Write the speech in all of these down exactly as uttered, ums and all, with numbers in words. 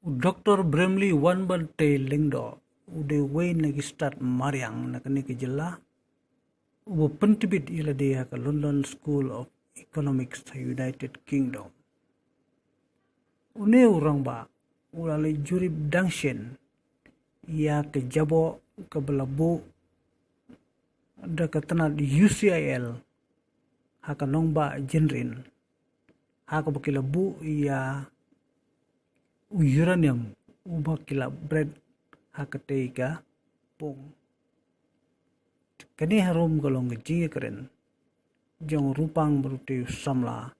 U Doktor Brimley Wanbyrntein Lyngdoh u dei uwei na ki stad mariang na kane ka jylla uba pyntbit ïa lade ha ka London School of Economics ha United Kingdom. Une u rangbah u la leit jurip dang shen ïa ka jaboh kaba la buh da ka tnat U C I L ha ka nongbah Jynrin, ha kaba ki la buh ïa u uranium uba ki la bret ha katei ka pung. Kane harum ka long ka jingïakren jong u Rupang bad utei u samla,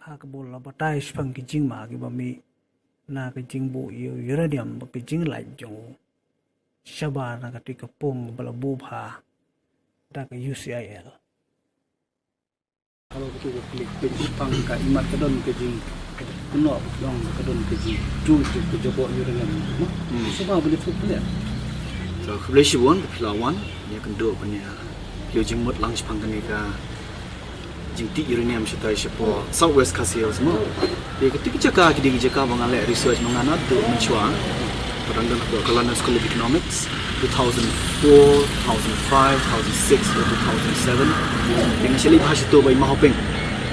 ha kaba u la batai shaphang ki jingma kiba mih na ka jingbuh ïa u uranium bad ka jinglait jong u shabar na katei ka pung ba la buh bha da ka U C I L. Haba ka tu ka klik pyn shaphang ka imat ka don ka jingkynnoh, jong ka don ka jingjuh jong ka jaboh uranium, mo? Hmm. Shuwa ba leit pule. So, khublei shibun, ka phi la wan, ïakynduh ban ïa pynïoh jingmut lang shaphang kane ka jingtih uranium shatai shapoh South West Khasi Hills, mo. Te kito ki jaka ki dei ki jaka ba nga leh research ma nga naduh mynshuwa. Ba dang don hapoh ka London School of Economics, two thousand four, two thousand five, two thousand six, two thousand seven. Te nga shah leit bha shato ba i Mawhaping.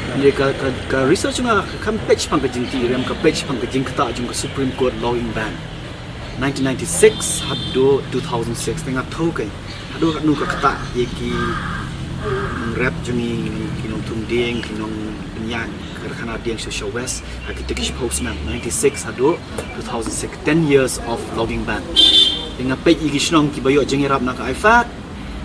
Hynrei ka, ka, ka research nga kam peit shaphang ka jingtih uranium, ka peit shaphang ka jingktah jong ka Supreme Court logging ban. Nineteen ninety-six haduh two thousand six, te nga thew kein haduh katno ka ktah ïa ki nongrep jong ngi, ki nongthung dieng, ki nongpynïaid karkhana dieng sha, sha West, ha kito ki shiphew snem, ninety-six haduh two thousand six, ten years of logging ban. Te nga peit ïa ki shnong kiba ïoh jingïarap na ka IFAD,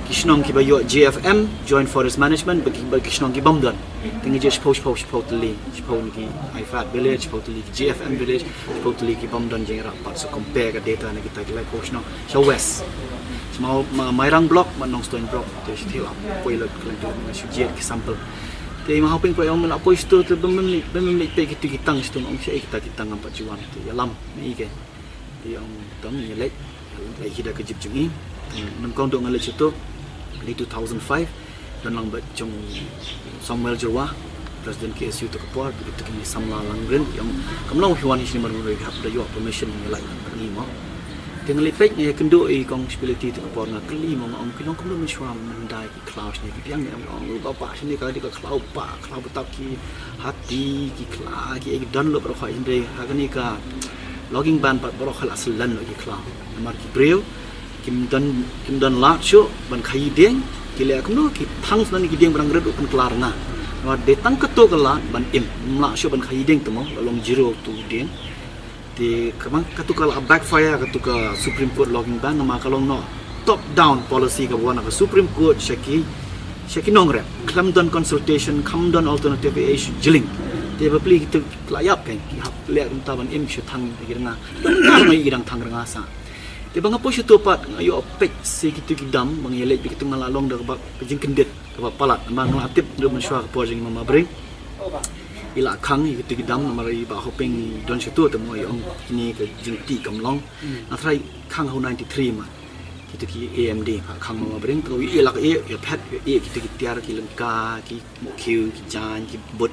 ki shnong kiba ïoh J F M, Joint Forest Management, bad ki, bad ki shnong ki bym don. Te nga jied shiphew, shiphew, shiphew tylli, shiphew tylli ki IFAD village, shiphew tylli ki J F M village, shiphew tylli ki bym don jingïarap pat, sa compare ka data na kita ki laiphew shnong sha West. Sha ma, ma, Mairang block, ma Nongstoiñ block, te shi thila poi lut khlem khlem nga shu jied ki sample. Te Mawhaping pat ong men la poi shato, te bym, bym, bym leit peit kito ki tang shato, ong shaei kita ki tang ngam pat ju wan, te ïalam, me i ke. Te ong tam ïa leit, leit hi da ka jeep jong i. Nyngkong duh nga leit shato, leit two thousand five, don lang bad jong Samuel Jyrwa, President K S U to ka por, bad kito ki samla lang rin, ong kam long hi wan hi shini mar mar hap da ïoh permission ïa leit ngi mo. Te nga leit peit nga ïakynduh i Kong Spility to ka por nga kylli mo, nga ong ki long kumno mynshuwa myndai ki khlaw shini ki biang, ong ba ba shini ka dei ka khlaw ba khlaw ba tap ki hati, ki khlaw, ki ei ki don lut baroh hynrei ha kane ka logging ban pat baroh la syllan lut ki khlaw. Namar ki briew kim don, kim don lad shuh ban khaïi dieng, ki leh kumno, ki thang shuh na ki dieng ba dang rit ruh pynkylla rnga. Namar dei tang kato ka lad ban im, ym lah shuh ban khaïi dieng te mo, la long zero tu dieng. Te ka bang kato ka la backfire kato ka Supreme Court logging ban, namar ka long noh top down policy kaba wan na ka Supreme Court sha ki, sha ki nongrep. Khlem don consultation, khlem don alternative, eh, shu jylliew. Te bapli kito ki la ïap kein, ki hap leh kumta ban im shu thang ki rnga. Don ka ma ki dang thang rnga sah. Te ba nga poi shato pat nga ïoh peit sha kito ki dam, ba nga ïaleit bad kito, nga la long da kaba jingkyndit kaba palat, namar nga la tip naduh mynshuwa ka por jong i Mama Bring. I la khang ïa kito ki dam, namar i Bah Hoping i don shato, te mo i ong kine ka jingtih kam long. Nga tharai khang ha u ninety-three ma kito ki A M D, ba khang Mama Bring, te i la ka ïa, ïa phet, ïa kito ki tiar, ki lyngka, ki mukhiew, ki jaiñ, ki bud.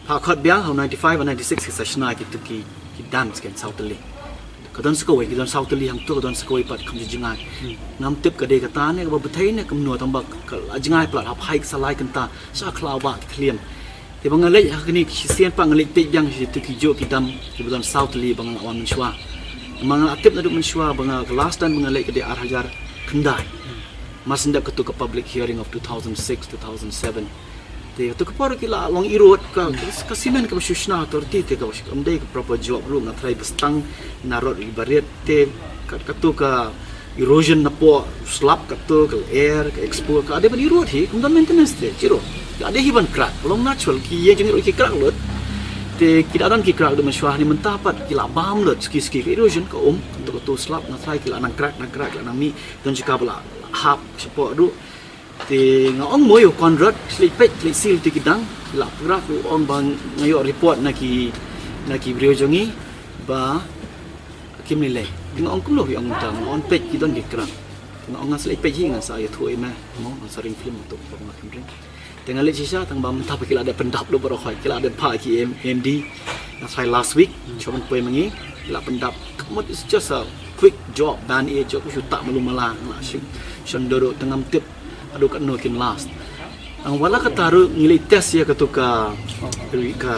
Pha khot biang ha u ninety-five, ha u ninety-six ki sa shna kito ki, ki dam kein saw tylli. Ka don sa kawei, ki don saw tylli hangto, ka don sa kawei pat kham ju jngai. Hmm. Ngam tip ka dei kata ne kaba bthei ne kumno, tang ba ka la jngai palat, hap haei sa lai kynta, sa khlaw ba ki thliem. Te ba nga leit ha kine ki shisien pat nga leit peit biang sha kito ki juh ki dam kiba don saw tylli ba nga la wan mynshuwa. Ba nga la tip naduh mynshuwa ba nga, ka last time ba nga leit ka dei ar hajar khyndai. Mar shen dep kato ka public hearing of two thousand six, two thousand seven. Te kato ka por ki la long erode ka, ka cement kaba shu shna authority te kaba shu kam dei ka proper job ruh, nga tharai ba stang na rot ri barit te ka, kato ka erosion napoh slab, kato ka air, ka expo, ka dei ban erode hi, kum don maintenance te, chiro. Ka dei hi ban crack, long natural, ki ïeng jong ngi ruh ki crack lut. Te ki da don ki crack da mynshuwa, ne mynta pat ki la bam lut, suki suki ka erosion ka um, kato kato slab, nga tharai ki la nang crack, nang crack, ki la nang mih, don jaka ba la hap shapoh ruh. Te nga ong mo ïa u Conrad, leit peit, leit seal te ki dang, ki la pura, u ong ba nga ïoh report na ki, na ki briew jong ngi ba kim lei lei. Te nga ong kumno, u ong ta, nga ong peit ki don ki crack. Te nga ong ngan sa leit peit hi, ngan sa ïathuh ïa me mo, ngan sa ring film tu, ba nga kim ring. Te nga leit shisha, tang ba mynta pat ki la dep pyndap lut baroh, ki la dep phah ki M-, M D. Nga sa last week, shu ban poi ma ngi. La pyndap, ka mut it's just a quick job, ban ïa jok shu tap malu mala, la shim shon dodo tengam tip ado katno kin last. Ang wala kata ruh ngi leh test ïa katu ka, ka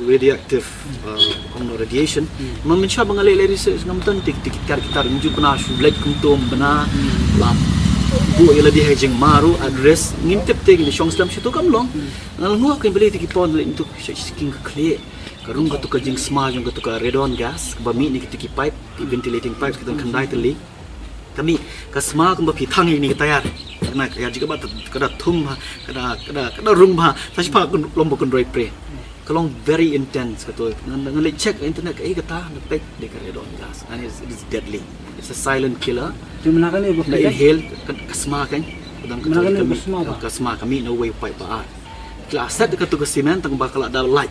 radioactive, uh, kumno, radiation. Mynshwa ba nga leh leh research ngam don tik tik kitar kitar ngi ju pynah shu leh kumto bana la bu ïa lade ha jingma ruh address ngim tip te ngi shong slem shuh tu kam long. Nga la ngok kin beli tiki pon leh tu sha sha king ka khlieh. Ka rung katu ka jingsma jong katu ka radon gas ba mih na kitu ki pipe, ki ventilating pipes, ki don khyndai tylli. Ka mih ka sma kumba phi thang ïa kine ki tayar. Kane ka ïa jika ba ka da thum ha, ka da, ka da, ka da rung ba, sa shi pa kun lom ba kun roi pre. Ka long very intense katu. Ngan, ngan leh check internet ka, eh, kata na pek de ka radon gas. And it's, it's deadly. It's a silent killer. Te mynta kane ba Na inhale ka, ka sma kan. Ka don katu ka mih, ka sma ka mih na uwei u pipe ba ar. Ki la set katu ka cement tang ba ka la da light.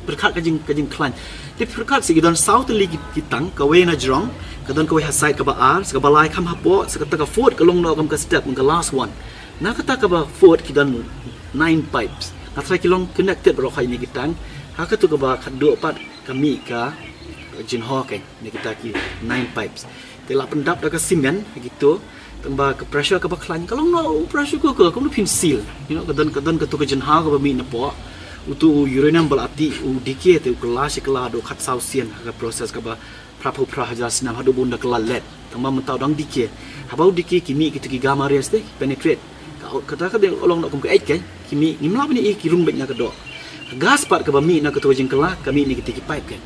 Pyrkhat ka jing, ka jingkhlaiñ. Te pyrkhat sa ki don saw tylli ki, ki tang, kawei na jrong, ka don kawei ha side kaba ar, sa kaba lai kham hapoh, sa kata ka fourth ka long noh kum ka step, ka last one. Na kata kaba fourth ki don nine pipes. Nga tharai ki long connected baroh ha kine ki tang. Ha katu kaba khatduh pat ka mih ka jingho kan, na kita ki nine pipes. Te la pyndap da ka cement ha kitu. Tang ba ka pressure kaba khlaiñ ka long noh u pressure cooker, kumno phin seal. You know, ka don, ka don katu ka jingho kaba mih napoh. Utu u uranium ba la tih u decay te u kylla shi kylla haduh khatsaw sien ha ka process kaba phra phew phra hajar snem haduh ba un da kylla lead. Tang ba mynta u dang decay. Haba u decay ki mih kitu ki gamma rays te penetrate. Ka, kata ka dei long noh kum ka eit kan. Ki mih, ngim lah ban ïohi ki rung beit na ka doh. Gas pat kaba mih na katu ka jingkylla, ka mih na kiti ki pipe kan.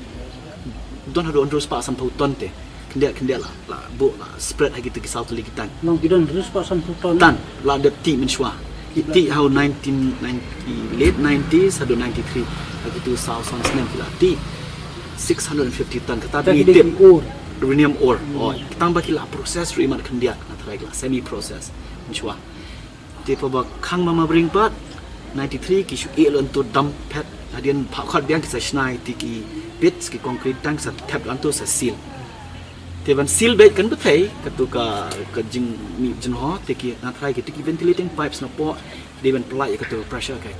Don haduh hynriew spah sanphew ton te. Khyndiat khyndiat la, la buh la spread ha kiti ki saw tylli ki tang. Long ki don hynriew spah sanphew ton. Tang, la dep tih mynshuwa. Ki tih ha u nineteen ninety, late nineties haduh ninety-three. Ha kitu saw san snem ki la tih. Six hundred and fifty ton kata ba ngi tip. Uranium ore. Oh, tang ba ki la process ruh imat khyndiat. Nga tharai ki la semi process mynshuwa. Te pha ba khang ma ma bring pat ninety-three ki shu ïeh lynti dam phet. Hadien pha khot biang ki sa shna ïa ki pits ki concrete tank sa thep lynti sa seal. Te ban seal beit kan bthei katu ka, ka jingmih jingho te ki, nga tharai kiti ki ventilating pipes napoh dei ban pynlait ïa katu pressure kan.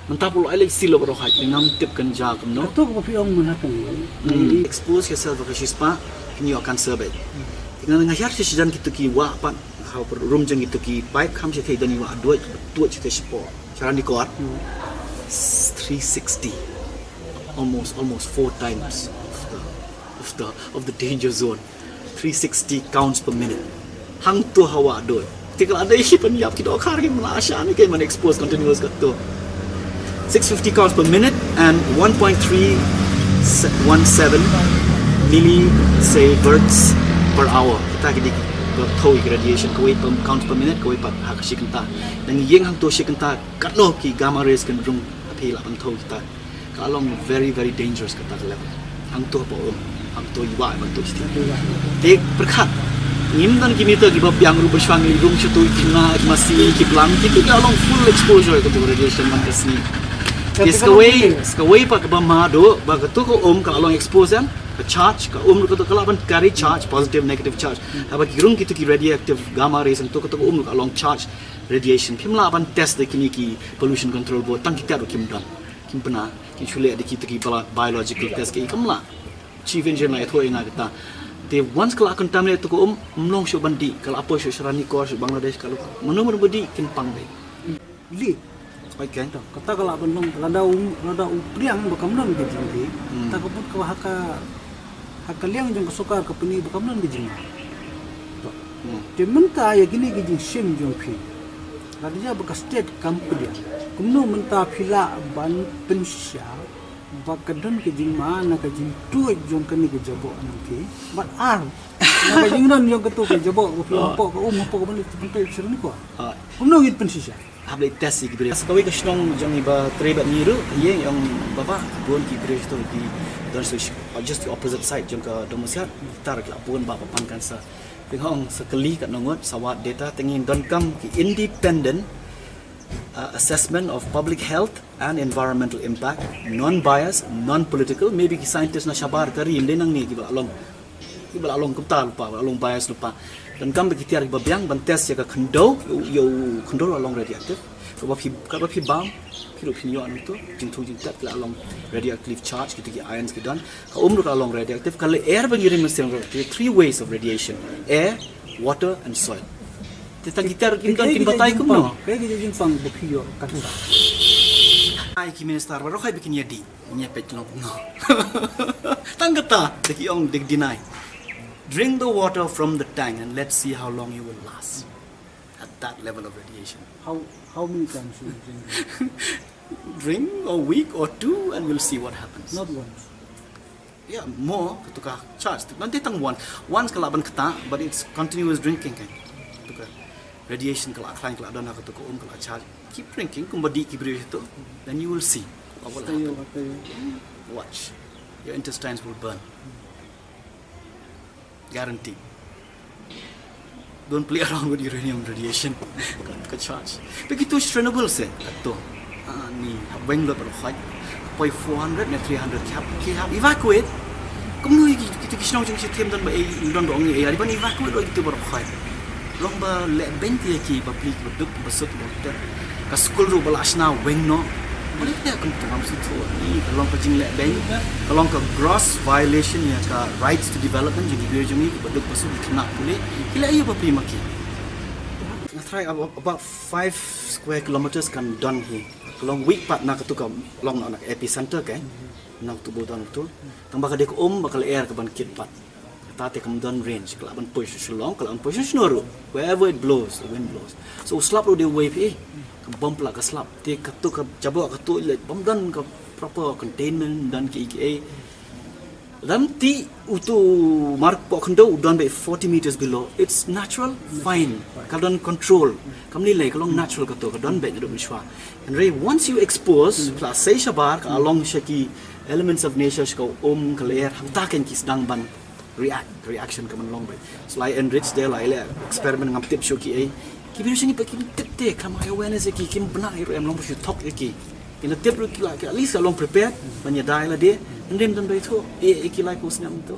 Mynta pha leh seal baroh ha, ngam tip kan jia kumno. Katu ka phi ong mynta kan. Expose ïasel ba ka shispah kin ïoh cancer beit. Te nga, nga hiar shi shijan kitu ki wah pat. Haba rum jong kitu ki pipe kham shi thei don i wah duh, duh shi thei shapoh. Sharan i kor. Three sixty. Almost, almost four times of the, of the, of the danger zone. Three sixty counts per minute. Hangto ha wah duh. Te ka la dei hi pynïap ki dohkha ki mla sha ni ka man expose continuous katu. Six fifty counts per minute and one point three one seven millisieverts per hour. Kita ki dei ki, ki thaw ïa ki radiation, kawei per count per minute, kawei pat ha ka shi kynta. Nang ïeng hangto shi kynta katno ki gamma rays kan rung ha phi lah ban thaw kita. Ka long very, very dangerous kata ka level. Hangto hapoh um, hangto i wah, hangto i sting. Te pyrkhat. Ngim don ki meter kiba biang ruh ba shwa ngi rung sha tu ki na masi ki blang ki tu ka long full exposure katu radiation man ka sngi. Te sa kawei, sa kawei pat kaba ma duh ba katu ka um ka long exposure, ka charge, ka um ruh katu ka lah ban carry charge, positive, negative charge. Haba ki rung kitu ki radioactive gamma rays hangto katu ka um ruh ka long charge radiation. Phim lah ban test da kine ki pollution control board, tang ki test ruh kim don. Kim pynah. Kin shu leh da kitu ki bala-, biological test ki kam lah. Chief engineer la ïathuh ïa nga kata. Te once ka la contaminate tu ka um, ym long shuh ban dih, ka la poi shuh sha Ranikor, shuh Bangladesh, ka la. Mano mano ba dih kin pang dei. Li. Oi kan. Kata ka la ban long, lada u, lada u priang ba kam don ka jingdih. Hmm. Ta ka put ka ha ka, ha ka liang jong ka sorkar ka pyni ba kam don ka jingma. Hmm. Te mynta ïa kine ki jingshim jong phi. Lada ïa ba ka state kam pyndiang. Kumno mynta phi lah ban pynshisha ba ka don ka jingma na ka jingtuid jong kane ka jaboh nangta. Bad ar. Na ka jingdon jong katu ka jaboh, ka phi hapoh ka um, hapoh ka ban pyntuid sha Ranikor. Ah. Kumno ngin pynshisha. Hap leh test ïa ki bridge. Sa kawei ka shnong jong i ba trei bad ngi ruh, ïeng ïa ong baba, bun ki bridge tu ki don sa, just the opposite side jong ka Dong Masiat, tar ki la bun ba ba pang cancer. Te nga ong sa kali katno ngut, sa wad data, te ngin donkam ki independent, uh, assessment of public health and environmental impact, non-biased, non-political, maybe ki scientist na shabar ka ri, ym dei nangne kiba la long. Kiba la long kumta lypa, ba la long bias lypa. Donkam ba ki tiar kiba biang, ban test ïa ka khyndew, ïa u, ïa u khyndew la long radioactive. Kaba phi, kaba phi bam, phi ruh phin ïoh nangto, jingthung jingtep ki la long radioactive charge, kito ki ions ki don, ka um ruh ka long radioactive, ka lyer ba ngi rim mynsiem ruh, there are three ways of radiation, air, water and soil. Te tang kita ruh kim don, kim batai kumno. Kaei ka jingpang ba phi ïoh kata? Ai ki minister baroh hi ba kin ïa dih, ïa peit long kumno. Tang kata, da ki ong, da ki deny. Drink the water from the tank and let's see how long you will last at that level of radiation. How, how many times should we drink? Drink a week or two and we'll see what happens. Not once. Yeah, more, kato ka charge. Nangta tang once. Once ka lah ban ktah, but it's continuous drinking kan. Kato ka radiation ka lah khlaiñ, ka lah don ha kato ka um, ka lah charge. Keep drinking, kumba dih ki briew to. Then you will see what will happen. Watch. Your intestines will burn. Guaranteed. Don't play around with uranium radiation. Ka charge. Ba kito shareable se, kato. Ah, ni, hap weng lut baroh khoit. Poi four hundred ne three hundred ki hap, ki hap evacuate. Kumno ki, kito ki shnong jong shi them don ba ei, don ba ong ei, ban evacuate ruh kito baroh khoit. Long ba leh beiñ ïa ki bapli ki baduk basuk ba ter. Ka skul ruh ba la shna weng noh. Balei te kum tu ngam sngewthuh. Ni ka long ka jingleh beiñ. Ka long ka gross violation ïa ka rights to development jong ki briew jong ngi, ki baduk basuk, ki khynnah pule. Ki leh ïa bapli ma ki. Nga tharai about, about five square kilometers kan don hi. Ka long weak pat na katu ka long na ka epicenter ke. Na katu ba don tu. Tang ba ka dei ka um ba ka lyer ka ban kit pat. Kata te kam don range, ka lah ban poi sha Shillong, ka lah ban poi sha Shillong ruh. Wherever it blows, the wind blows. So u slap ruh dei uwei phi, ka bom pla ka slap. Te katu ka jabok katu le bom don ka proper containment, don ki ki ei. Lam ti utu mar pok khyndew u don be forty meters below. It's natural, fine. Ka don control. Kam ni le ka long natural katu, ka don be ndu mishwa. And re, once you expose, pla sei shabar, ka long sha ki elements of nature, sha ka um, ka lyer, hangta kan ki sdang ban react, reaction ka man long bai. So lai enrich de, lai le experiment ngam tip shu ki ei. Ki briew sha ngi pat kim tip te, kam high awareness ki, kim bna ei ruh em long shu thok ki. Ki na tip ruh ki la, ki at least ka long prepared, ban ïa dai la de, and then don bai tho, e, e ki lai ko snem to.